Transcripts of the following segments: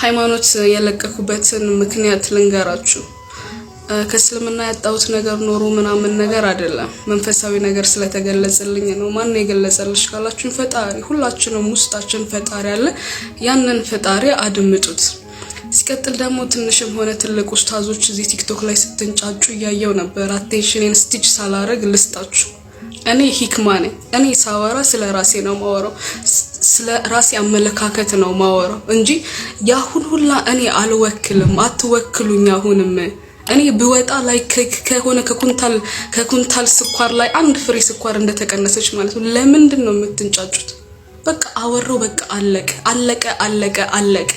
ሃይማኖት የለቀኩበትን ምክንያት ልንገራችሁ። ከእስልምና ያጣሁት ነገር ኖሮ ምናምን ነገር አይደለም። መንፈሳዊ ነገር ስለተገለጸልኝ ነው። ማን የገለጸልሽ ካላችሁን ፈጣሪ፣ ሁላችንም ውስጣችን ፈጣሪ አለ። ያንን ፈጣሪ አድምጡት። ሲቀጥል ደግሞ ትንሽም ሆነ ትልቅ ኡስታዞች እዚህ ቲክቶክ ላይ ስትንጫጩ እያየው ነበር። Attention ኔን stitch ሳላረግ ልስጣችሁ። እኔ ሂክማ ነኝ። እኔ ሳወራ ስለ ራሴ ነው ማወራው፣ ስለ ራሴ አመለካከት ነው ማወራው እንጂ ያሁን ሁላ እኔ አልወክልም። አትወክሉኝ። አሁንም እኔ ብወጣ ላይ ከሆነ ከኩንታል ስኳር ላይ አንድ ፍሬ ስኳር እንደተቀነሰች ማለት ነው። ለምንድን ነው የምትንጫጩት? በቃ አወራው፣ በቃ አለቀ፣ አለቀ፣ አለቀ፣ አለቀ።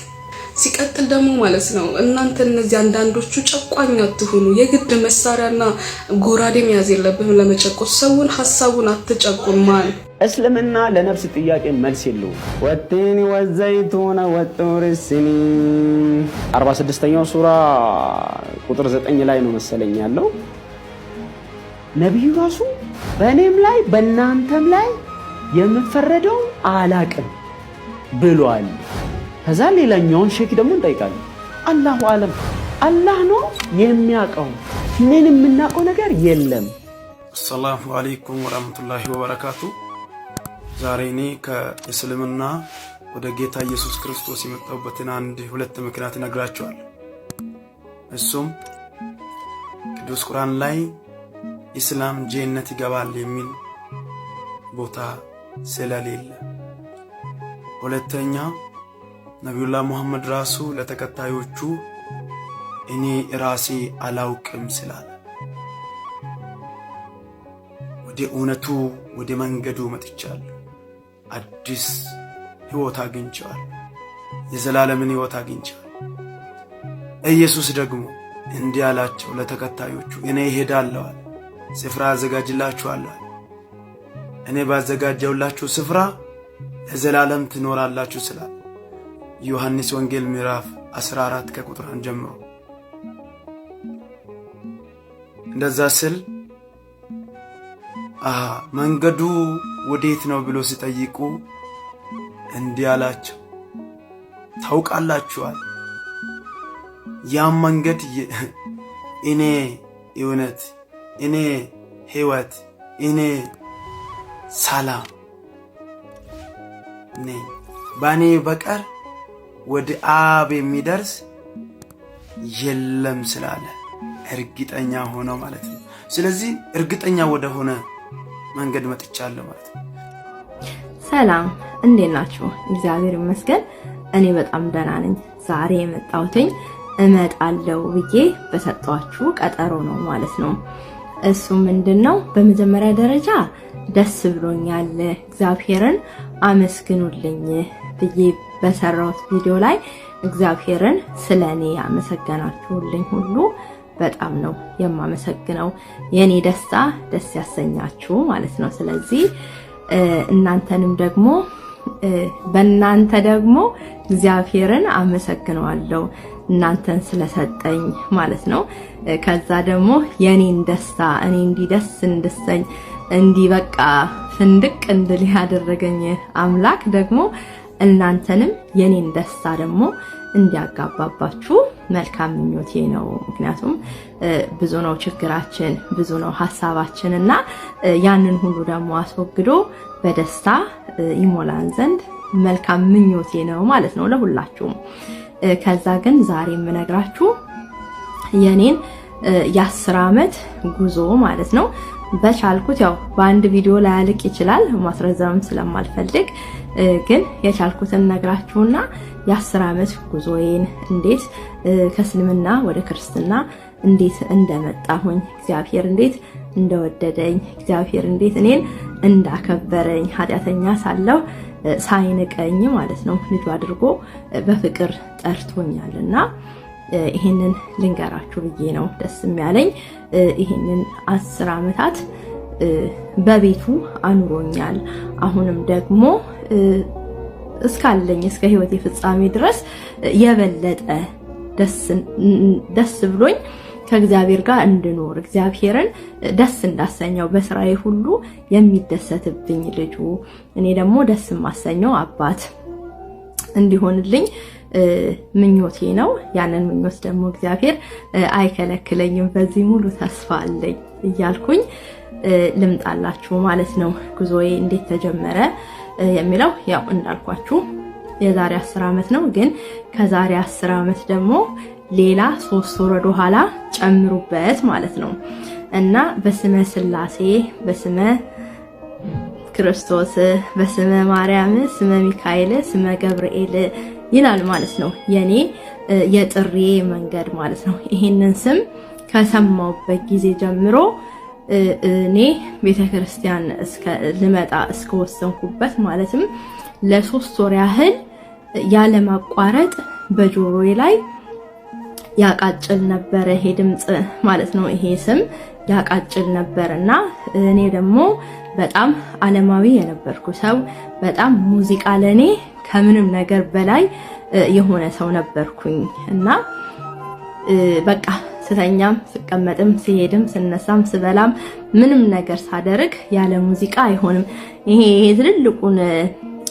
ሲቀጥል ደግሞ ማለት ነው እናንተ እነዚህ አንዳንዶቹ ጨቋኝ አትሁኑ። የግድ መሳሪያና ጎራዴ መያዝ የለብህም ለመጨቆስ። ሰውን ሀሳቡን አትጨቁን። ማን እስልምና ለነፍስ ጥያቄ መልስ የለውም። والتين والزيتون وطور سينين። 46ኛው ሱራ ቁጥር 9 ላይ ነው መሰለኝ ያለው። ነቢዩ ራሱ በእኔም ላይ በእናንተም ላይ የምፈረደው አላቅም ብሏል። ከዛ ሌላኛውን ሼክ ደግሞ እንጠይቃለን። الله أعلم፣ አላህ ነው የሚያውቀው። ምን የምናውቀው ነገር የለም። السلام عليكم ورحمة الله وبركاته። ዛሬ እኔ ከእስልምና ወደ ጌታ ኢየሱስ ክርስቶስ የመጣሁበትን አንድ ሁለት ምክንያት እነግራችኋለሁ። እሱም ቅዱስ ቁርአን ላይ ኢስላም ጀነት ይገባል የሚል ቦታ ስለሌለ፣ ሁለተኛ ነቢዩላህ ሙሐመድ ራሱ ለተከታዮቹ እኔ ራሴ አላውቅም ስላለ ወደ እውነቱ ወደ መንገዱ መጥቻለሁ። አዲስ ሕይወት አግኝቼዋለሁ። የዘላለምን ሕይወት አግኝቼዋለሁ። ኢየሱስ ደግሞ እንዲህ አላቸው ለተከታዮቹ፣ እኔ እሄዳለሁ አለ፣ ስፍራ አዘጋጅላችኋለሁ። እኔ ባዘጋጀውላችሁ ስፍራ ለዘላለም ትኖራላችሁ ስላለ ዮሐንስ ወንጌል ምዕራፍ 14 ከቁጥር 1 ጀምሮ እንደዛ ስል አሃ መንገዱ ወዴት ነው ብሎ ሲጠይቁ እንዲህ አላቸው፣ ታውቃላችኋል። ያም መንገድ እኔ እውነት፣ እኔ ሕይወት፣ እኔ ሰላም ነኝ። በእኔ በቀር ወደ አብ የሚደርስ የለም ስላለ እርግጠኛ ሆነው ማለት ነው። ስለዚህ እርግጠኛ ወደ ሆነ መንገድ መጥቻለሁ ማለት ነው። ሰላም፣ እንዴት ናችሁ? እግዚአብሔር ይመስገን እኔ በጣም ደህና ነኝ። ዛሬ የመጣሁትኝ እመጣለሁ ብዬ በሰጧችሁ ቀጠሮ ነው ማለት ነው። እሱ ምንድን ነው? በመጀመሪያ ደረጃ ደስ ብሎኛል፣ እግዚአብሔርን አመስግኑልኝ ብዬ በሰራሁት ቪዲዮ ላይ እግዚአብሔርን ስለ እኔ ያመሰገናችሁልኝ ሁሉ በጣም ነው የማመሰግነው። የኔ ደስታ ደስ ያሰኛችሁ ማለት ነው። ስለዚህ እናንተንም ደግሞ በእናንተ ደግሞ እግዚአብሔርን አመሰግነዋለሁ እናንተን ስለሰጠኝ ማለት ነው። ከዛ ደግሞ የኔን ደስታ እኔ እንዲህ ደስ እንድሰኝ እንዲህ በቃ ፍንድቅ እንድል ያደረገኝ አምላክ ደግሞ እናንተንም የኔን ደስታ ደግሞ እንዲያጋባባችሁ መልካም ምኞቴ ነው። ምክንያቱም ብዙ ነው ችግራችን፣ ብዙ ነው ሀሳባችን እና ያንን ሁሉ ደግሞ አስወግዶ በደስታ ይሞላን ዘንድ መልካም ምኞቴ ነው ማለት ነው ለሁላችሁም። ከዛ ግን ዛሬ የምነግራችሁ የኔን የ10 ዓመት ጉዞ ማለት ነው። በቻልኩት ያው በአንድ ቪዲዮ ላያልቅ ይችላል ማስረዘምም ስለማልፈልግ ግን የቻልኩትን ነግራችሁና የ10 ዓመት ጉዞዬን እንዴት ከእስልምና ወደ ክርስትና እንዴት እንደመጣሁኝ፣ እግዚአብሔር እንዴት እንደወደደኝ፣ እግዚአብሔር እንዴት እኔን እንዳከበረኝ፣ ኃጢአተኛ ሳለሁ ሳይንቀኝ ማለት ነው ልጁ አድርጎ በፍቅር ጠርቶኛልና ይሄንን ልንገራችሁ ብዬ ነው ደስ የሚያለኝ። ይሄንን 10 ዓመታት በቤቱ አኑሮኛል። አሁንም ደግሞ እስካለኝ እስከ ህይወቴ ፍጻሜ ድረስ የበለጠ ደስ ብሎኝ ከእግዚአብሔር ጋር እንድኖር፣ እግዚአብሔርን ደስ እንዳሰኘው፣ በስራዬ ሁሉ የሚደሰትብኝ ልጁ፣ እኔ ደግሞ ደስ የማሰኘው አባት እንዲሆንልኝ ምኞቴ ነው። ያንን ምኞት ደግሞ እግዚአብሔር አይከለክለኝም፣ በዚህ ሙሉ ተስፋ አለኝ እያልኩኝ ልምጣላችሁ ማለት ነው። ጉዞዬ እንዴት ተጀመረ የሚለው ያው እንዳልኳችሁ የዛሬ 10 ዓመት ነው። ግን ከዛሬ 10 ዓመት ደግሞ ሌላ 3 ወር ወደ ኋላ ጨምሩበት ማለት ነው እና በስመ ስላሴ፣ በስመ ክርስቶስ፣ በስመ ማርያም፣ ስመ ሚካኤል፣ ስመ ገብርኤል ይላል ማለት ነው። የኔ የጥሬ መንገድ ማለት ነው። ይሄንን ስም ከሰማሁበት ጊዜ ጀምሮ እኔ ቤተክርስቲያን ልመጣ እስከወሰንኩበት ማለትም ለ3 ወር ያህል ያለማቋረጥ በጆሮዬ ላይ ያቃጭል ነበረ ይሄ ድምጽ ማለት ነው። ይሄ ስም ያቃጭል ነበር እና እኔ ደግሞ በጣም ዓለማዊ የነበርኩ ሰው፣ በጣም ሙዚቃ ለኔ ከምንም ነገር በላይ የሆነ ሰው ነበርኩኝ እና በቃ ስተኛም ስቀመጥም ስሄድም ስነሳም ስበላም ምንም ነገር ሳደርግ ያለ ሙዚቃ አይሆንም። ይሄ ትልልቁን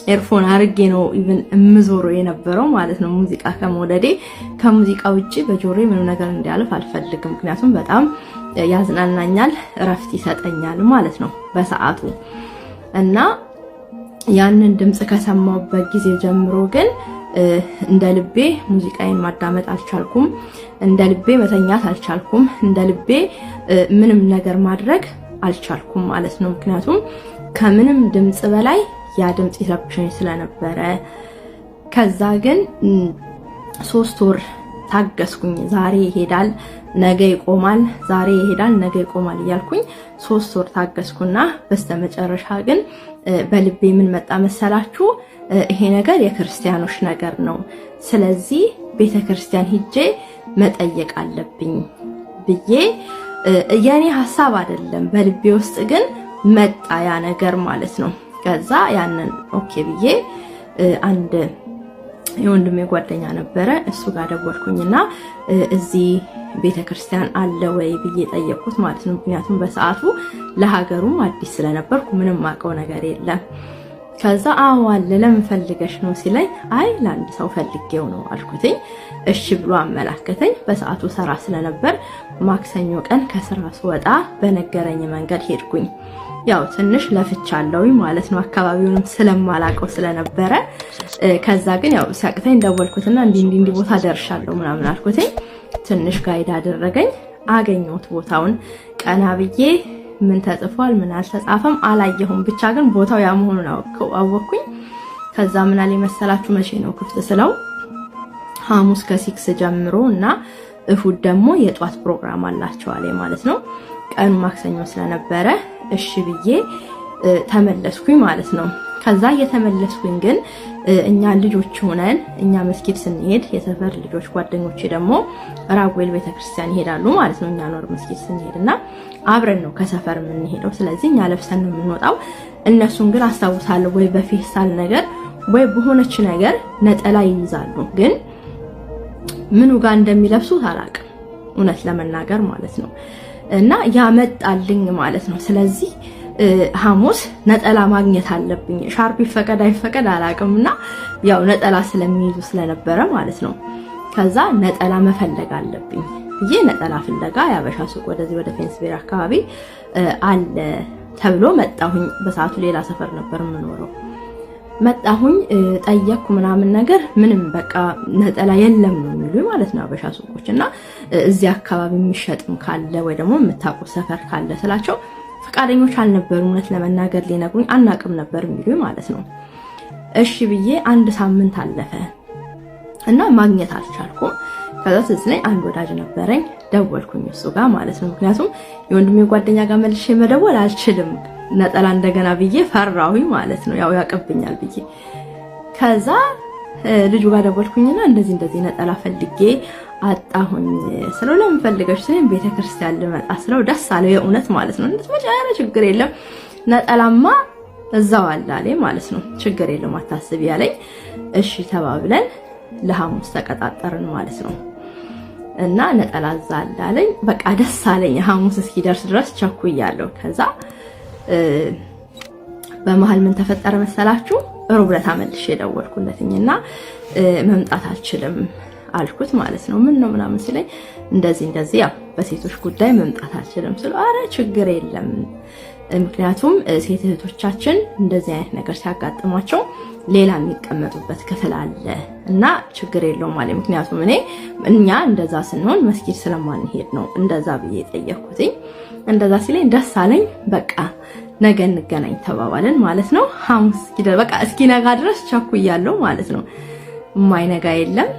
earphone አርጌ ነው even እምዞረው የነበረው ማለት ነው። ሙዚቃ ከመውደዴ ከሙዚቃ ውጪ በጆሮዬ ምንም ነገር እንዲያልፍ አልፈልግም። ምክንያቱም በጣም ያዝናናኛል፣ እረፍት ይሰጠኛል ማለት ነው በሰዓቱ። እና ያንን ድምጽ ከሰማሁበት ጊዜ ጀምሮ ግን እንደ ልቤ ሙዚቃዬን ማዳመጥ አልቻልኩም። እንደ ልቤ መተኛት አልቻልኩም። እንደ ልቤ ምንም ነገር ማድረግ አልቻልኩም ማለት ነው። ምክንያቱም ከምንም ድምጽ በላይ ያ ድምጽ ይረብሸኝ ስለነበረ። ከዛ ግን 3 ወር ታገስኩኝ። ዛሬ ይሄዳል ነገ ይቆማል፣ ዛሬ ይሄዳል ነገ ይቆማል እያልኩኝ 3 ወር ታገስኩና በስተመጨረሻ ግን በልቤ ምን መጣ መሰላችሁ? ይሄ ነገር የክርስቲያኖች ነገር ነው፣ ስለዚህ ቤተክርስቲያን ሂጄ መጠየቅ አለብኝ ብዬ፣ የኔ ሐሳብ አይደለም፣ በልቤ ውስጥ ግን መጣ ያ ነገር ማለት ነው። ከዛ ያንን okay ብዬ አንድ የወንድሜ ጓደኛ ነበረ፣ እሱ ጋር ደወልኩኝና እዚህ ቤተክርስቲያን አለ ወይ ብዬ ጠየቅኩት ማለት ነው። ምክንያቱም በሰዓቱ ለሀገሩም አዲስ ስለነበርኩ ምንም አውቀው ነገር የለም። ከዛ አዎ አለ፣ ለምን ፈልገሽ ነው ሲለኝ፣ አይ ለአንድ ሰው ፈልጌው ነው አልኩትኝ። እሺ ብሎ አመላከተኝ። በሰዓቱ ስራ ስለነበር ማክሰኞ ቀን ከስራ ስወጣ በነገረኝ መንገድ ሄድኩኝ። ያው ትንሽ ለፍቻለሁኝ ማለት ነው፣ አካባቢውንም ስለማላቀው ስለነበረ። ከዛ ግን ያው ሲያቅተኝ ደወልኩትና እንዲህ እንዲህ ቦታ ደርሻለሁ ምናምን አልኩትኝ። ትንሽ guide አደረገኝ፣ አገኘሁት ቦታውን። ቀና ብዬ ምን ተጽፏል ምን አልተጻፈም አላየሁም፣ ብቻ ግን ቦታው ያ መሆኑን አወቅኩኝ። ከዛ ምን አለ መሰላችሁ፣ መቼ ነው ክፍት ስለው ሐሙስ ከ6 ጀምሮ እና እሁድ ደግሞ የጧት ፕሮግራም አላቸው አለ ማለት ነው። ቀኑ ማክሰኞ ስለነበረ እሺ ብዬ ተመለስኩኝ ማለት ነው። ከዛ እየተመለስኩኝ ግን እኛ ልጆች ሆነን እኛ መስጊድ ስንሄድ የሰፈር ልጆች ጓደኞቼ ደግሞ ራጉኤል ቤተክርስቲያን ይሄዳሉ ማለት ነው። እኛ ኖር መስጊድ ስንሄድና አብረን ነው ከሰፈር የምንሄደው። ስለዚህ እኛ ለብሰን ነው የምንወጣው። እነሱን ግን አስታውሳለሁ ወይ በፌስታል ነገር ወይ በሆነች ነገር ነጠላ ይይዛሉ። ግን ምኑ ጋር እንደሚለብሱት አላውቅም እውነት ለመናገር ማለት ነው። እና ያመጣልኝ ማለት ነው። ስለዚህ ሐሙስ ነጠላ ማግኘት አለብኝ። ሻርፕ ይፈቀድ አይፈቀድ አላውቅምና ያው ነጠላ ስለሚይዙ ስለነበረ ማለት ነው። ከዛ ነጠላ መፈለግ አለብኝ ብዬ ነጠላ ፍለጋ ያበሻ ሱቅ ወደዚህ ወደ ፌንስቤር አካባቢ አለ ተብሎ መጣሁኝ። በሰዓቱ ሌላ ሰፈር ነበር የምኖረው። መጣሁኝ ጠየቅኩ ምናምን ነገር ምንም በቃ ነጠላ የለም ነው የሚሉ ማለት ነው አበሻ ሱቆች። እና እዚህ አካባቢ የሚሸጥም ካለ ወይ ደግሞ የምታውቁት ሰፈር ካለ ስላቸው ፈቃደኞች አልነበሩም። እውነት ለመናገር ሊነግሩኝ አናቅም ነበር የሚሉ ማለት ነው። እሺ ብዬ አንድ ሳምንት አለፈ እና ማግኘት አልቻልኩም። ከዛ ትዝ ላይ አንድ ወዳጅ ነበረኝ፣ ደወልኩኝ እሱ ጋር ማለት ነው። ምክንያቱም የወንድሜ ጓደኛ ጋር መልሼ መደወል አልችልም፣ ነጠላ እንደገና ብዬ ፈራሁኝ ማለት ነው። ያው ያቀብኛል ብዬ። ከዛ ልጁ ጋር ደወልኩኝና እንደዚህ እንደዚህ ነጠላ ፈልጌ አጣሁኝ ስለው ለምን ፈልገሽ ሲለኝ ቤተክርስቲያን ልመጣ ስለው ደስ አለው የእውነት ማለት ነው። እንድትመጪ ኧረ ችግር የለም ነጠላማ እዛው አለ አለኝ ማለት ነው። ችግር የለም አታስቢ ያለኝ። እሺ ተባብለን ለሐሙስ ተቀጣጠርን ማለት ነው። እና ነጠላ እዛ አለ አለኝ። በቃ ደስ አለኝ። ሐሙስ እስኪደርስ ድረስ ቸኩያለሁ። ከዛ በመሀል ምን ተፈጠረ መሰላችሁ? ሮብ ዕለት መልሼ የደወልኩለትኝና መምጣት አልችልም አልኩት ማለት ነው። ምን ነው ምናምን ሲለኝ እንደዚህ እንደዚህ ያው በሴቶች ጉዳይ መምጣት አልችልም ስለው አረ ችግር የለም፣ ምክንያቱም ሴት እህቶቻችን እንደዚህ አይነት ነገር ሲያጋጥማቸው ሌላ የሚቀመጡበት ክፍል አለ እና ችግር የለውም አለ። ምክንያቱም እኛ እንደዛ ስንሆን መስጊድ ስለማንሄድ ነው እንደዛ ብዬ የጠየኩትኝ። እንደዛ ሲለኝ ደስ አለኝ። በቃ ነገ እንገናኝ ተባባልን ማለት ነው። ሐሙስ በቃ እስኪነጋ ድረስ ቸኩያለሁ ማለት ነው። የማይነጋ የለም።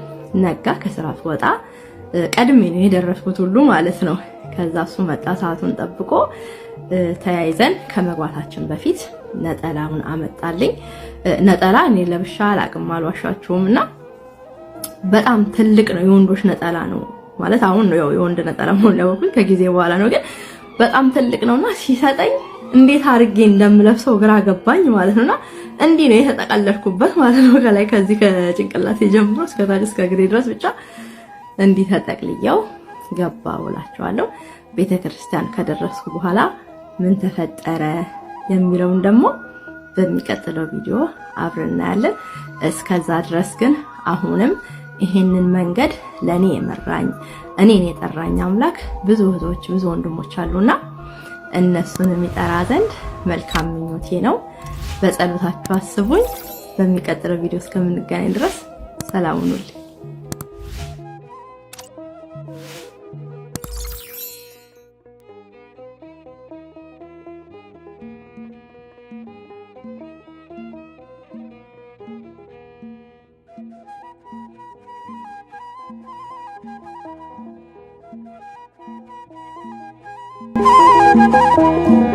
ነጋ። ከስራ ስወጣ ቀድሜ ነው የደረስኩት ሁሉ ማለት ነው። ከዛ እሱ መጣ ሰዓቱን ጠብቆ። ተያይዘን ከመግባታችን በፊት ነጠላውን አመጣልኝ። ነጠላ እኔ ለብሻ አላቅም፣ አልዋሻችሁም። እና በጣም ትልቅ ነው፣ የወንዶች ነጠላ ነው ማለት አሁን ነው የወንድ ነጠላ መሆኑን ያወቅኩት ከጊዜ በኋላ ነው። ግን በጣም ትልቅ ነውና ሲሰጠኝ እንዴት አድርጌ እንደምለብሰው ግራ ገባኝ ማለት ነውና እንዲህ ነው የተጠቀለልኩበት ማለት ነው። ከላይ ከዚህ ከጭንቅላቴ ጀምሮ እስከ ታች እስከ እግሬ ድረስ ብቻ እንዲህ ተጠቅልየው ገባሁ እላችኋለሁ። ቤተክርስቲያን ከደረስኩ በኋላ ምን ተፈጠረ የሚለውን ደግሞ በሚቀጥለው ቪዲዮ አብረን እናያለን። እስከዛ ድረስ ግን አሁንም ይሄንን መንገድ ለኔ የመራኝ እኔን የጠራኝ አምላክ ብዙ እህቶች ብዙ ወንድሞች አሉና እነሱን የሚጠራ ዘንድ መልካም ምኞቴ ነው። በጸሎታችሁ አስቡኝ። በሚቀጥለው ቪዲዮ እስከምንገናኝ ድረስ ሰላም ሁኑልኝ። Thank